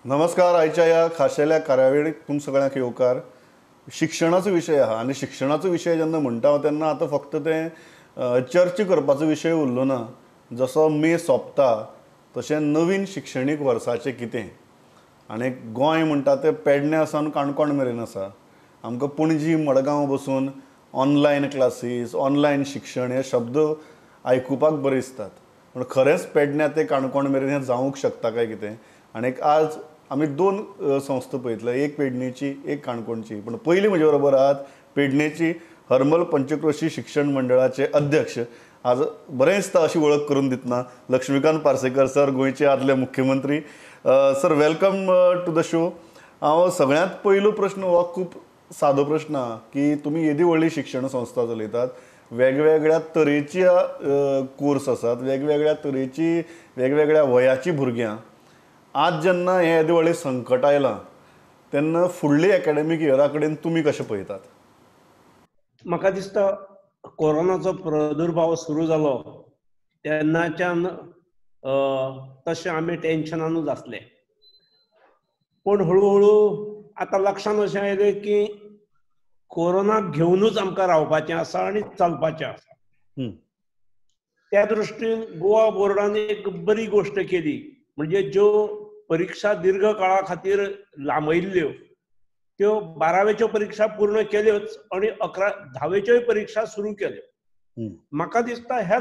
नमस्कार. आयच्या ह्या खाशेल्या कार्यावळीक तुम सगळ्यांक येवकार. शिक्षणाचो विशय आहा आनी शिक्षणाचो विशय जेन्ना म्हणटा हांव तेन्ना आतां फक्त तें चर्चा करपाचो विशय उरलो ना. जसो मे सोंपता तशें नवीन शिक्षणीक वर्साचें कितें, आनी गोंय म्हणटा तें पेडण्यां सावन काणकोण मेरेन आसा. आमकां पणजी मडगांव बसून ऑनलायन क्लासीस, ऑनलायन शिक्षण हे शब्द आयकुपाक बरे दिसतात, पूण खरेंच पेडण्यां ते काणकोण मेरेन हें जावंक शकता काय कितें? आनी आज आमी दोन संस्था पळयतले, एक पेडणेची, एक काणकोणची. पूण पयलीं म्हजे बरोबर आहात पेडणेची हरमल पंचक्रोशी शिक्षण मंडळाचे अध्यक्ष, आज बरें दिसता अशी वळख करून दितना, लक्ष्मीकांत पार्सेकर सर, गोंयचे आदले मुख्यमंत्री. Sir, welcome to the show. हांव सगळ्यांत पयलो प्रश्न हो खूब सादो प्रश्न आहा की तुमी येदी व्हडली शिक्षण संस्था चलयतात, वेगवेगळ्या तरेची कोर्स आसात, वेगवेगळ्या तरेची, वेगवेगळ्या वयाची भुरग्यां. आज जेन्ना हें येदें व्हडलें संकट आयलां तेन्ना फुडली एकाडेमीक इयरा कडेन तुमी कशें पळयतात? म्हाका दिसता कोरोनाचो प्रादुर्भाव सुरू जालो तेन्नाच्यान तशें आमी टेन्शनानूच आसले, पूण हळुहळू आतां लक्षांत अशें आयलें की कोरोनाक घेवनूच आमकां रावपाचें आसा आनी चलपाचें आसा. त्या दृश्टीन गोवा बोर्डान एक बरी गोश्ट केली, म्हणजे ज्यो परिक्षा दीर्घ काळा खातीर लांबयल्ल्यो त्यो 12वेच्यो परिक्षा पूर्ण केल्योच आनी 11-10वेच्योय परिक्षा सुरू केल्यो. म्हाका दिसता ह्या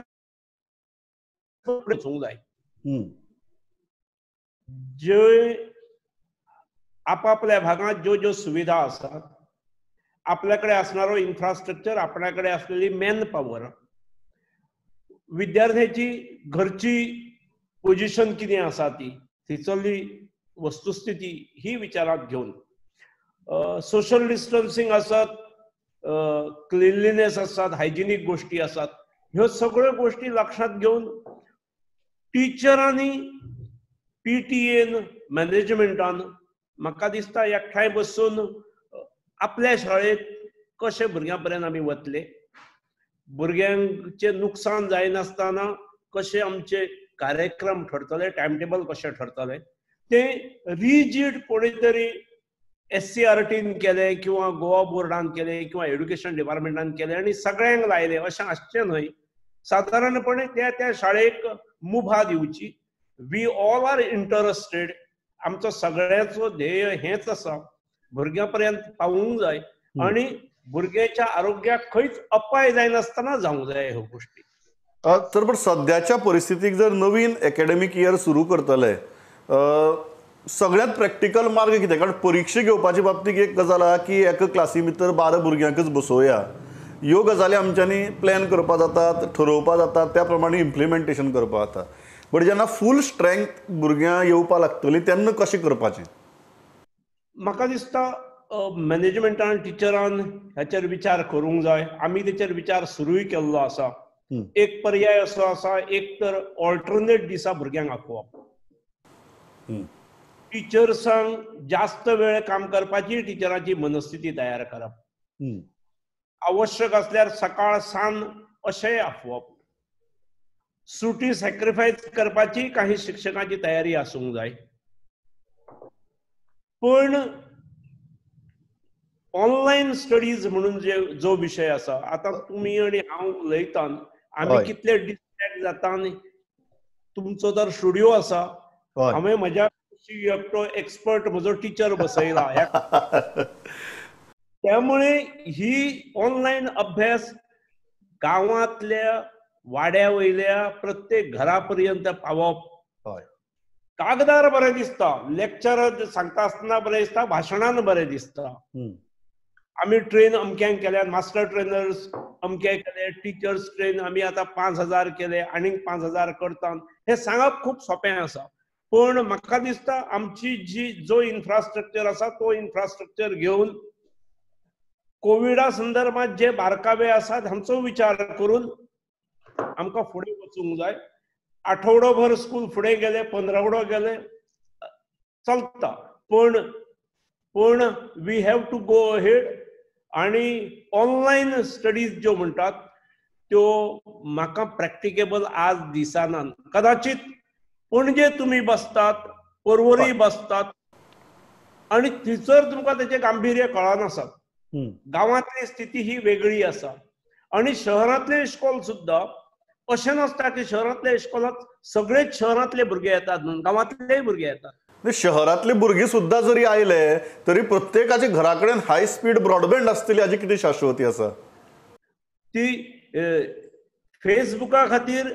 वचूंक जाय. ज्यो आपापल्या भागांत ज्यो ज्यो सुविधा आसात, आपल्या कडेन असणारो इन्फ्रास्ट्रक्चर, आपल्या कडेन असलेली मॅन पावर, विद्यार्थ्याची घरची पोजिशन कितें आसा ती, थंयसरली वस्तुस्थिती ही विचारांत घेवन सोशल डिस्टन्सिंग आसत, क्लिनलीनेस आसत, हायजिनीक गोश्टी आसात, ह्यो सगळ्यो गोश्टी लक्षांत घेवन टिचरांनी, पीटीएन, मॅनेजमेंटान म्हाका दिसता एकठांय बसून आपल्या शाळेंत कशें भुरग्यां पर्यंत आमी वतले, भुरग्यांचें नुकसान जायनासतना कशें आमचे कार्यक्रम ठरतले, टायम टेबल कशें ठरतले, तें रिजीड कोणी तरी SCERTन केलें किंवा गोवा बोर्डान केलें किंवा एड्युकेशन डिपार्टमेंटान केलें आनी सगळ्यांक लायलें अशें आसचें न्हय. सादारणपणे त्या त्या शाळेक मुभा दिवची. We all are interested, आमचो सगळ्यांचो ध्येय हेंच आसा, भुरग्यां पर्यंत पावूंक जाय आनी भुरग्याच्या आरोग्याक खंयच अपाय जायनासतना जावंक जाय ह्यो गोश्टी. सर, पण सद्याच्या परिस्थितीक जर नवीन एकाडेमीक इयर सुरू करतले, सगळ्यांत प्रॅक्टिकल मार्ग कितें? कारण परिक्षा घेवपाच्या बाबतींत एक गजाल आहा की एका क्लासी भितर 12 भुरग्यांकच बसोवया, ह्यो गजाली आमच्यांनी प्लॅन करपा जातात, ठरोवपा जातात, त्या प्रमाणे इम्प्लिमेंटेशन करपा जाता. बट जेन्ना फूल स्ट्रेंथ भुरग्यां येवपा लागतली तेन्ना कशें करपाचें? म्हाका दिसता मॅनेजमेंटान, टिचरान हाचेर विचार करूंक जाय. आमी तेचेर विचार सुरूय केल्लो आसा. एक पर्याय असो आसा, एक तर ऑल्टरनेट दिसा भुरग्यांक आपोवप, टिचर्सांक जास्त वेळ काम करपाची टिचरांची मनस्थिती तयार करप, आवश्यक असल्यार सकाळ सांज अशेंय आपोवप, सुटी सॅक्रिफायस करपाची काही शिक्षकांची तयारी आसूंक जाय. पण ऑनलायन स्टडीज म्हणून जे जो विशय आसा, आतां तुमी आनी हांव उलयता, आमी कितले डिस्ट्रॅक्ट जाता. तुमचो तर स्टुडियो आसा, हांवें म्हज्या एकटो एक्सपर्ट म्हजो टिचर बसयला. त्यामुळे ही ऑनलायन अभ्यास गांवांतल्या वाड्या वयल्या प्रत्येक घरा पर्यंत पावप. कागदार बरें दिसता, लेक्चर सांगता आसतना बरें दिसता, भाशणान बरें दिसता. आमी ट्रेन अमक्यांक केल्या, मास्टर ट्रेनर्स अमके केले, टिचर्स ट्रेन आमी आतां 5000 केले, आनीक 5000 करता, हें सांगप खूब सोंपें आसा. पूण म्हाका दिसता आमची जी जो इन्फ्रास्ट्रक्चर आसा तो इन्फ्रास्ट्रक्चर घेवन कोविडा संदर्भात जे बारकावे आसात हांचो विचार करून आमकां फुडें वचूंक जाय. आठवडोभर स्कूल फुडें गेले, 15वडो गेले चलता, पण पण we have to go ahead. आनी ऑनलायन स्टडीज ज्यो म्हणटात त्यो म्हाका प्रॅक्टिकेबल आज दिसना. कदाचित पणजे तुमी बसतात, पर्वरी बसतात, आनी थंयसर तुमकां तेचें गांभीर्य कळनासत. गांवांतली स्थिती ही वेगळी आसा आनी शहरांतलें इश्कोल सुद्दां अशें नासता की शहरांतल्या इश्कोलांत सगळेच शहरांतले भुरगे येतात म्हणून, गांवांतलेय भुरगे येतात. शहरांतले भुरगे सुद्दां जरी आयले तरी प्रत्येकाच्या घरा कडेन हाय स्पीड ब्रॉडबँड आसतली हाची कितें शाश्वती आसा? ती फेसबुका खातीर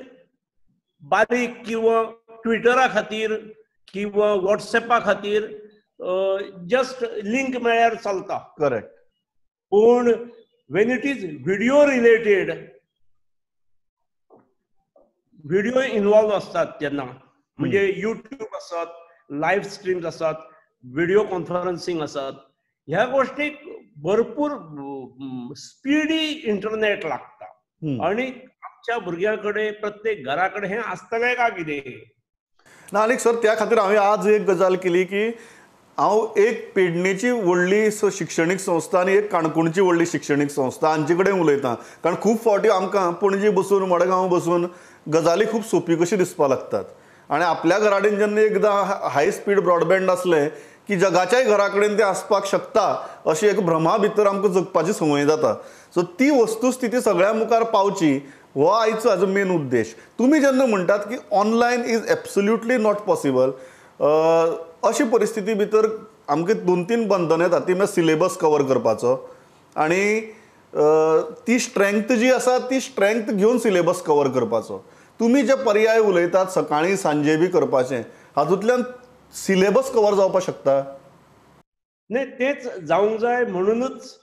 बारीक किंवा ट्विटरा खातीर किंवा वॉट्सएपा खातीर जस्ट लिंक मेळ्यार चलता. करेक्ट. पूण when it is video related, video involve आसतात तेन्ना, म्हणजे युट्यूब आसत, लायव्ह स्ट्रीम्स आसात, व्हिडिओ कॉन्फरन्सिंग आसात, ह्या गोष्टीक भरपूर स्पिडी इंटरनेट लागता. आनी आमच्या भुरग्यां कडेन प्रत्येक घरा कडेन हें आसतलें काय कितें ना. आनी सर त्या खातीर हांवें आज एक गजाल केली की हांव एक पेडणेची व्हडली शिक्षणीक संस्था आनी एक काणकोणची व्हडली शिक्षणीक संस्था हांचे कडेन उलयतां, कारण खूब फावटी आमकां पणजे बसून मडगांव बसून गजाली खूब सोंपी कशी दिसपाक लागतात. आनी आपल्या घरा कडेन जेन्ना एकदां हाय स्पीड ब्रॉडबँड आसलें की जगाच्याय घरा कडेन तें आसपाक शकता अशी एक भ्रमा भितर आमकां जगपाची संवय जाता. सो ती वस्तुस्थिती सगळ्यां मुखार पावची हो आयचो हाजो मेन उद्देश. तुमी जेन्ना म्हणटात की online is absolutely not possible, अशी परिस्थिती भितर आमकां दोन तीन बंधनां येतात. ती म्हळ्यार सिलेबस कवर करपाचो आनी ती स्ट्रेंथ जी आसा ती स्ट्रेंथ घेवन सिलेबस कवर करपाचो. तुमी जे पर्याय उलयतात सकाळीं सांजे बी करपाचें, हातूंतल्यान सिलेबस कवर जावपाक शकता? न्ही, तेच जावंक जाय. म्हणूनच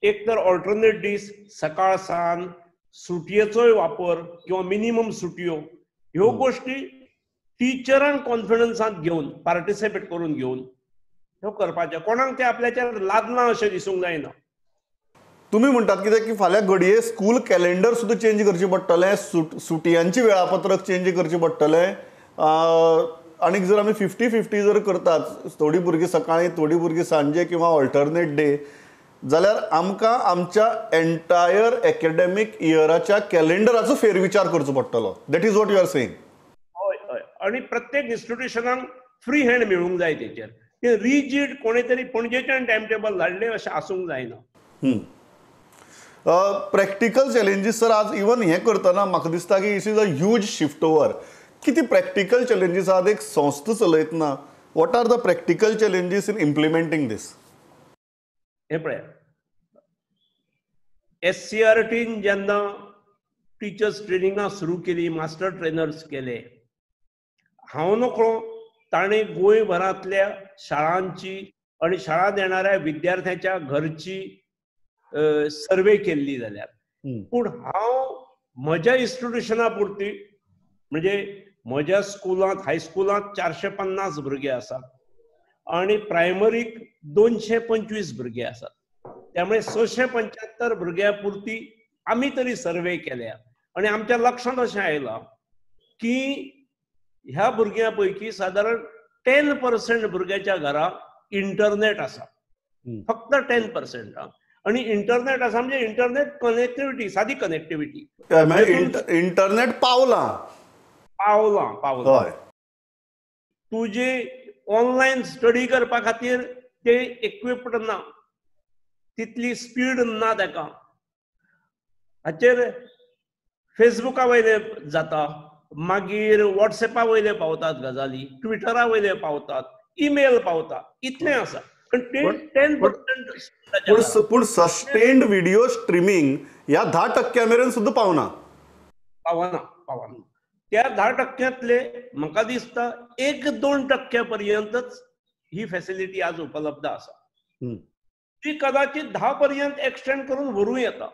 एक तर ऑल्टरनेट दीस, सकाळ सांज, सुटयेचोय वापर किंवा मिनिमम सुटयो, ह्यो गोश्टी टिचरांक कॉन्फिडन्सांत घेवन पार्टिसिपेट करून घेवन ह्यो करपाच्यो. कोणाक ते आपल्याचेर लादलां अशें दिसूंक जायना. तुमी म्हणटात कितें की फाल्यां घडये स्कूल कॅलेंडर सुद्दां चेंज करचें पडटलें, सुटयांची वेळापत्रक चेंज करचें पडटलें. आनी जर आमी 50-50 जर करतात, थोडीं भुरगीं सकाळीं थोडीं भुरगीं सांजे किंवा ऑल्टरनेट डे, जाल्यार आमकां आमच्या एन्टायर एकेडॅमीक इयराच्या कॅलेंडराचो फेरविचार करचो पडटलो. That is what you are saying. हय हय. आनी प्रत्येक इन्स्टिट्युशनाक फ्री हँड मेळूंक जाय तेचेर. ते रिजीड कोणे तरी पणजेच्यान टायम टेबल धाडलें अशें आसूंक जायना. प्रॅक्टिकल चॅलेंजीस सर आज इवन हें करतना म्हाका दिसता की it is a huge shift over. कितें प्रॅक्टिकल चॅलेंजीस आज एक संस्था चलयतना, what are the practical challenges in implementing this? हें पळय, SCERTन जेन्ना टिचर्स ट्रेनिंगां सुरू केली, मास्टर ट्रेनर्स केले, हांव नकळो ताणें गोंयभरांतल्या शाळांची आनी शाळा देणाऱ्या विद्यार्थ्यांच्या घरची सर्वे केल्ली जाल्यार. पूण हांव म्हज्या इन्स्टिट्युशना पुरती, म्हणजे म्हज्या स्कुलांत हायस्कुलांत 450 भुरगे आसात आनी प्रायमरीक 225 भुरगे आसात, त्यामुळे 675 भुरग्यां पुरती आमी तरी सर्वे केल्या. आनी आमच्या लक्षांत अशें आयलां की ह्या भुरग्यां पैकी सादारण 10% भुरग्याच्या घरा इंटरनेट आसा, फक्त 10%. आनी इंटरनेट आसा म्हणजे इंटरनेट कनेक्टिविटी, सादी कनेक्टिविटी, इंटरनेट पावलां पावलां पावलां. तुजे ऑनलायन स्टडी करपा खातीर ते इक्विप्ड ना, तितली स्पीड ना ताका. हाचेर फेसबुका वयले जाता, मागीर वॉट्सएपा वयले पावतात गजाली, ट्विटरा वयले पावतात, ईमेल पावता, इतलें आसा. पण 10% पूण सस्टेन्ड व्हिडिओ स्ट्रीमिंग ह्या 10% मेरेन सुद्दां पावना पावना पावना. त्या 10%तले म्हाका दिसता 1-2% पर्यंतच ही फॅसिलिटी आज उपलब्ध आसा. ती कदाचित 10 पर्यंत एक्सटेंड करून व्हरूं येता.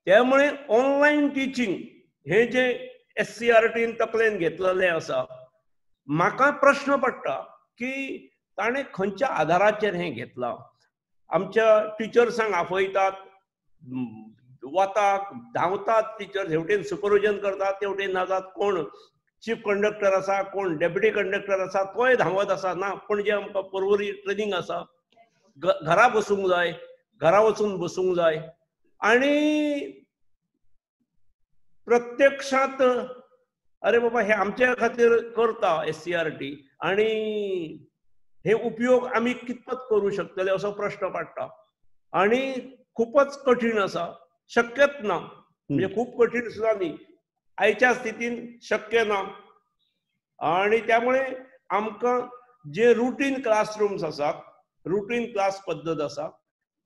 त्यामुळे ऑनलायन टिचींग हे जे SCERTन तकलेन घेतलेलें आसा, म्हाका प्रश्न पडटा की ताणें खंयच्या आधाराचेर हें घेतलां. आमच्या टिचर्सांक आपयतात, वता धांवतात टिचर्स, हेवटेन सुपरविजन करतात, तेवटेन नाजात कोण चीफ कंडक्टर आसा, कोण डेप्युटी कंडक्टर आसा, तोय धांवत आसा. ना पणजे आमकां पर्वरी ट्रेनींग आसा, घरा बसूंक जाय, घरा वचून बसूंक जाय. आनी प्रत्यक्षांत अरे बाबा हे आमच्या खातीर करता SCERT आनी हे उपयोग आमी कितपत करूं शकतले असो प्रश्न पडटा आनी खूपच कठीण आसा, शक्यच ना, म्हणजे खूप कठीण सुद्दां न्ही, आयच्या स्थितीन शक्य ना. आणि त्यामुळे आमकां जे रुटीन क्लासरूम्स आसात, रुटीन क्लास पद्दत आसा,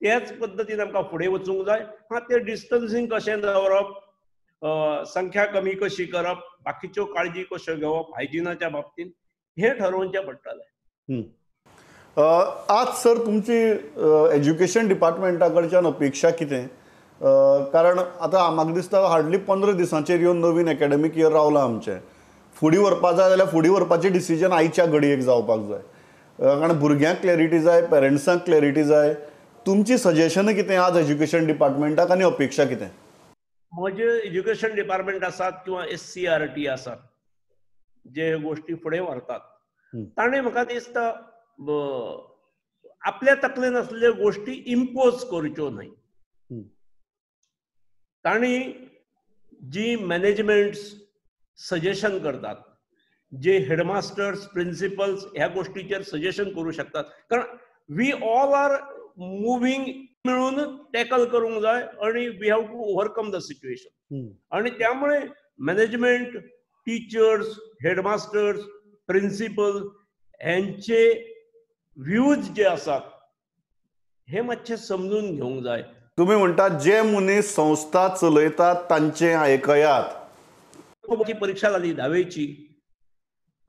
त्याच पद्दतीन आमकां फुडें वचूंक जाय. हा, ते डिस्टन्सिंग कशें दवरप, संख्या कमी कशी करप, बाकीच्यो काळजी कश्यो घेवप हायजिनाच्या बाबतींत, हें ठरोवचें पडटलें. आज सर तुमची एज्युकेशन डिपार्टमेंटा कडच्यान अपेक्षा कितें? कारण आतां म्हाका दिसता हार्डली 15 दिसांचेर येवन नवीन एकाडेमीक इयर रावलां आमचें. फुडें व्हरपा जाय जाल्यार फुडें व्हरपाचें डिसिजन आयच्या घडयेक जावपाक जाय, कारण भुरग्यांक क्लॅरिटी जाय, पेरंट्सांक क्लॅरिटी जाय. तुमची सजेशन कितें आज एज्युकेशन डिपार्टमेंटाक आनी अपेक्षा कितें? म्हजें एज्युकेशन डिपार्टमेंट आसात किंवा SCERT आसात जे गोष्टी फुडें व्हरतात, ताणें म्हाका दिसता आपल्या तकलेन आसलेल्यो गोष्टी इम्पोज करच्यो न्हय. तांणी जी मॅनेजमेंट्स सजेशन करतात, जे हेडमास्टर्स प्रिन्सिपल्स ह्या गोष्टीचेर सजेशन करूं शकतात, कारण we all are moving मिळून टॅकल करूंक जाय आनी we have to overcome the situation. आनी त्यामुळे मॅनेजमेंट, टिचर्स, हेडमास्टर्स, प्रिन्सिपल ह्यांचे व्ह्यूज जे आसात हे मातशे समजून घेवंक जाय. तुम्ही म्हणटात जे मनीस संस्था चलयतात तांचे आयकयात. परीक्षा जाली 10वेची,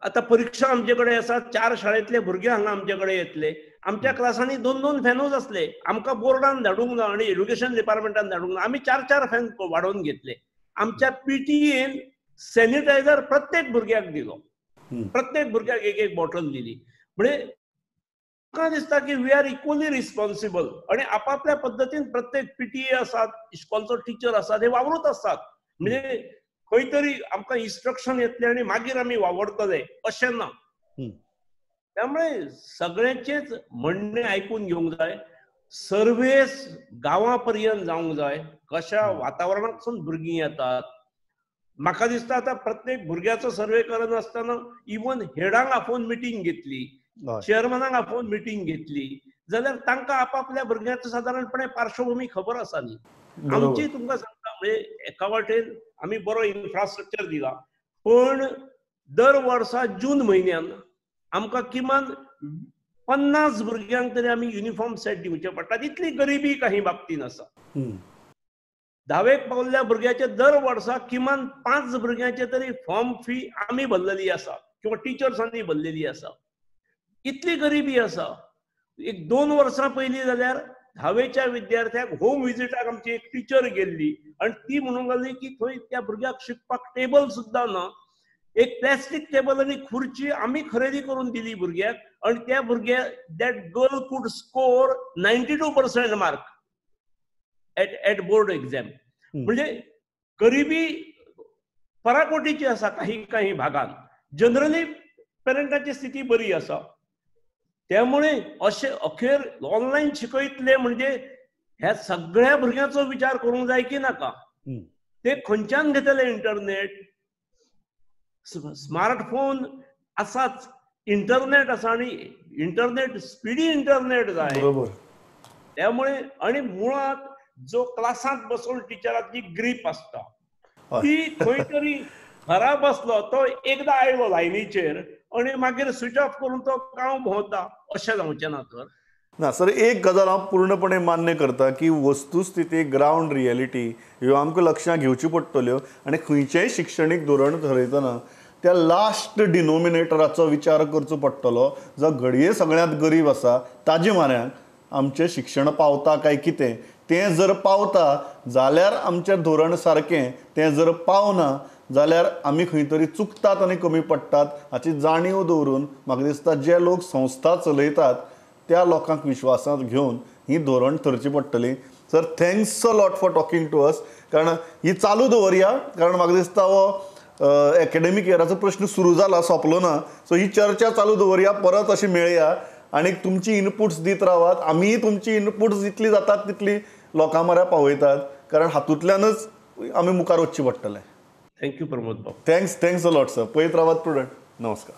आतां परीक्षा आमचे कडेन आसा, 4 शाळेंतले भुरगे हांगा आमचे कडेन येतले. आमच्या क्लासांनी 2-2 फॅनूच आसले, आमकां बोर्डान धाडूंक ना आनी एज्युकेशन डिपार्टमेंटान धाडूंक ना, आमी 4-4 फॅन वाडोवन घेतले. आमच्या PTA sanitiser प्रत्येक भुरग्याक दिलो, प्रत्येक भुरग्याक 1-1 बॉटल दिली. म्हणजे म्हाका दिसता की we are equally responsible आनी आपापल्या पद्दतीन प्रत्येक PTA आसात, इस्कॉलचो टिचर आसात, हे वावरूत आसतात. म्हणजे खंय तरी आमकां इन्स्ट्रक्शन येतलें आनी मागीर आमी वावरतले अशें ना. त्यामुळे सगळ्यांचेच म्हणणें आयकून घेवंक जाय, सर्वेस गांवा पर्यंत जावंक जाय, कशा वातावरणांतसून भुरगीं येतात. म्हाका दिसता आतां प्रत्येक भुरग्याचो सर्वे करनासतना इवन हेडांक आपोवन मिटींग घेतली, चेअरमॅनाक आपोवन मिटींग घेतली जाल्यार तांकां आपापल्या भुरग्यांचो सादारणपणे पार्श्वभूमी खबर आसा न्ही. आमची तुमकां सांगता म्हणजे एका वाटेन आमी बरो इन्फ्रास्ट्रक्चर दिला, पण दर वर्सा जून म्हयन्यान आमकां किमान 50 भुरग्यांक तरी आमी युनिफॉर्म सेट दिवचे पडटा, इतली गरिबी काही बाबतीन आसा. 10वेक पावल्ल्या भुरग्याचे दर वर्सा किमान 5 भुरग्यांचे तरी फॉर्म फी आमी भरलेली आसा किंवा टिचर्सांनी भरलेली आसा, इतली गरिबी आसा. 1-2 वर्सां पयलीं जाल्यार 10वेच्या विद्यार्थ्याक होम विजिटाक आमची एक टिचर गेल्ली आनी ती म्हणूंक लागली की थंय त्या भुरग्याक शिकपाक टेबल सुद्दां ना, एक प्लास्टीक टेबल आनी खुर्ची आमी खरेदी करून दिली भुरग्याक आनी त्या भुरग्याक that girl could score 92% mark at board exam. म्हणजे गरिबी पराकोटीची आसा काही काही भागान, जनरली पेरंटाची स्थिती बरी आसा. त्यामुळे अशें अखेर ऑनलायन शिकयतले म्हणजे ह्या सगळ्या भुरग्यांचो विचार करूंक जाय की नाका. ते खंयच्यान घेतले इंटरनेट, स्मार्टफोन आसाच, इंटरनेट आसा आनी इंटरनेट स्पिडी इंटरनेट जाय. त्यामुळे आनी मुळांत जो क्लासांत बसून टिचराची ग्रीप आसता ती खंय तरी घरा बसलो तो एकदां आयलो लायनीचेर आनी मागीर स्विच ऑफ करून तो गांव भोंवता, अशें जावचें ना. तर ना सर, एक गजाल हांव पूर्णपणे मान्य करता की वस्तुस्थिती, ग्रावंड रियलिटी ह्यो आमकां लक्षांत घेवच्यो पडटल्यो आनी खंयचेंय शिक्षणीक धोरण ठरयतना त्या लास्ट डिनोमिनेटराचो विचार करचो पडटलो, जो घडये सगळ्यांत गरीब आसा ताजे म्हऱ्यांत आमचें शिक्षण पावता काय कितें. तें जर पावता जाल्यार आमचें धोरण सारकें, तें जर पावना जाल्यार आमी खंय तरी चुकतात आनी कमी पडटात हाची जाणीव दवरून म्हाका दिसता जे लोक संस्था चलयतात त्या लोकांक विश्वासांत घेवन ही धोरण थरची पडटली. Sir, thanks a lot for talking to us. कारण ही चालू दवरया, कारण म्हाका दिसता हो एकेडमीक इयराचो प्रश्न सुरू जाला, सोंपलो ना. सो ही चर्चा चालू दवरया, परत अशी मेळया आनी तुमची इनपुट्स दीत रावात. आमीय तुमची इनपुट्स जितली जातात तितली लोकां म्हऱ्या पावयतात, कारण हातूंतल्यानच आमी मुखार वचचें पडटलें. Thank you Pramod बाब. Thanks a lot sir. पळयत रावात प्रुडंट. नमस्कार.